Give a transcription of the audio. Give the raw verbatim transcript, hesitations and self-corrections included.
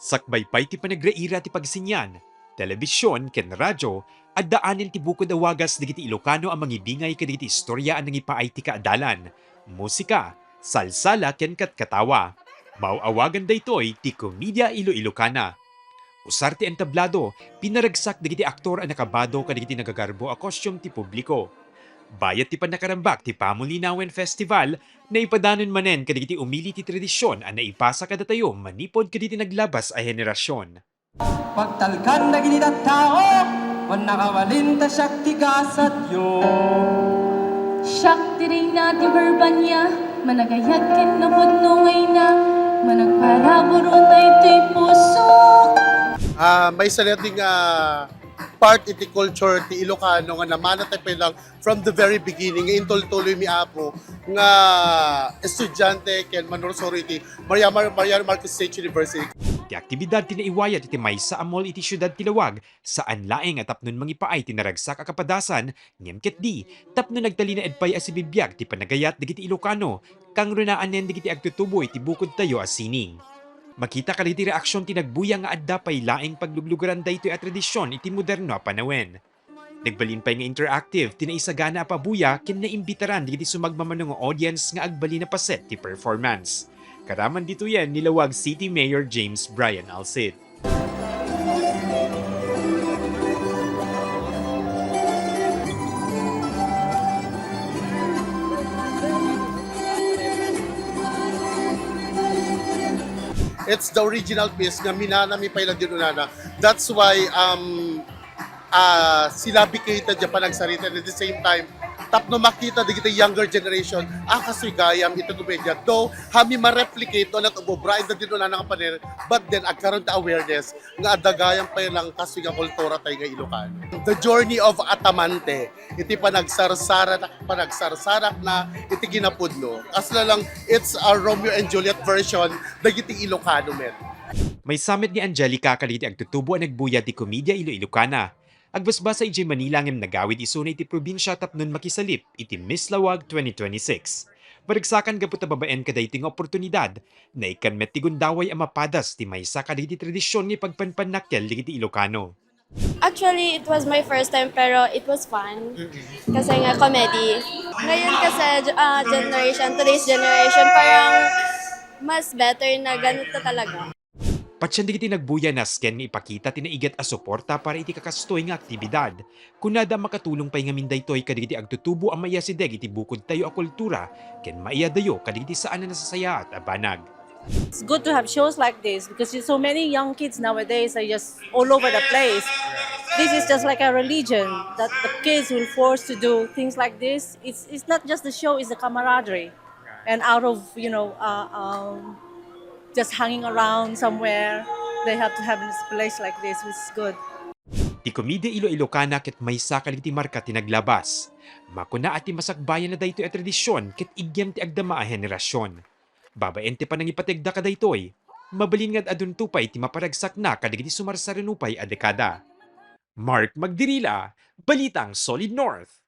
Sakbay pay ti panagriira ti pagsinian, telebision ken radyo, adda anen ti bukod a wagas dagiti Ilokano a mangibingay kadagiti istorya a nangipaay ti kaadalan, musika, salsala ken katkatawa. Maaw-awagan daytoy ti Komedia Iloilocana. Usar ti entablado, pinaragsak dagiti aktor a nakabado kadagiti nagagarbo a costume ti publiko. Bayat ti pannakarambak ti Pamulinawen Festival, naipadanon manen kadagiti umili ti tradision a naipasa kadatayo manipud kadagiti naglabas a henerasion. Pagtalkan dagiti tattao, wen nakabalin ta siak ti gasatyo. Siak ti reyna ti Verbania, managayat ken napudno nga ina, managparabur unay toy pusok. Ah, maysa latta nga part iti culture ti Ilocano nga namana tayo pay lang from the very beginning, nga intultuloy mi, Apo, nga estudiante ken manursuroy iti Maria Mar-, Mariano Marquez State University. Ti aktibidad ti naiwayat iti maysa a mall iti siudad ti Laoag, saan laeng a tapnon mangipaay ti naragsak a kapadasan, ngem ketdi, tapno nagtalinaed pay a sibibiag ti panagayat dagiti Ilokano, kangrunaanen dagiti agtutubo iti bukodtayo a sining. Makita kadagiti reaksion ti nagbuya nga adda pay laeng pagluglugaran daytoy a tradision iti moderno a panawen. Nagbalin pay nga interactive ti naisagana a pabuya ken naimbitaran dagiti sumagmamano nga audience nga agbalin a paset ti performance. Karaman ditoyen ni Laoag City Mayor James Brian Alcid. It's the original piece nga minana mi pay lang din unana. That's why, um, ah, sila bikita diay panagsarita, and at the same time, tapno makita dagiti younger generation, ah, kastoy gayam iti komedia. Though, hami ma-replicate, no, not of obra, ita din unana nga panir, but then, agkaroon ta awareness, nga adda gayam pay lang kastoy nga kultura tayo nga Ilocano. The journey of Atamante, iti panagsarsarak, panagsarsarak na iti kinapudno. Kasla lang, it's a Romeo and Juliet version, dagiti Ilocano met. Maysa met ni Angelica kadagiti agtutubo a nagbuya ti Komedia Iloilocana. Agbasbasa idiay Manila ngem nagawid isuna iti probinsia tapnon makisalip iti Miss Laoag twenty twenty-six. Maragsakan gapu ta babaen kadaytoy nga oportunidad, naikkan met ti gundaway a mapadas ti maysa kadagiti tradision nga ipagpanpannakkel dagiti Ilocano. Actually, it was my first time, pero it was fun. Kasi nga, comedy. Ngayon kasi, ah, generation, today's generation, parang mas better na ganito talaga. Patien dagiti nagbuya nasken nga ipakita ti naigat a suporta para iti kakastoy nga aktibidad. Kunada, makatulong pay ngamin daytoy kadagiti agtutubo a maiyasideg iti bukodtayo a kultura ken maiyadayo kadagiti saan a nasasayaat a banag. It's good to have shows like this because there's so many young kids nowadays are just all over the place. This is just like a religion that the kids will force to do things like this. It's, it's not just the show, it's the camaraderie. And out of, you know, uh, um, just hanging around somewhere, they have to have this place like this, which is good. Ti Komedia Iloilocana ket maysa kadagiti marka ti naglabas. Makuna a ti masakbayan na daytoy a tradision ket iggem ti agdama a henerasion. Babaen ti panangipategda kadaytoy, mabalin nga ad-adunto pay ti maparagsakna kadagiti sumarsarano pay a dekada. Mark Magdirila, Balitang Solid North.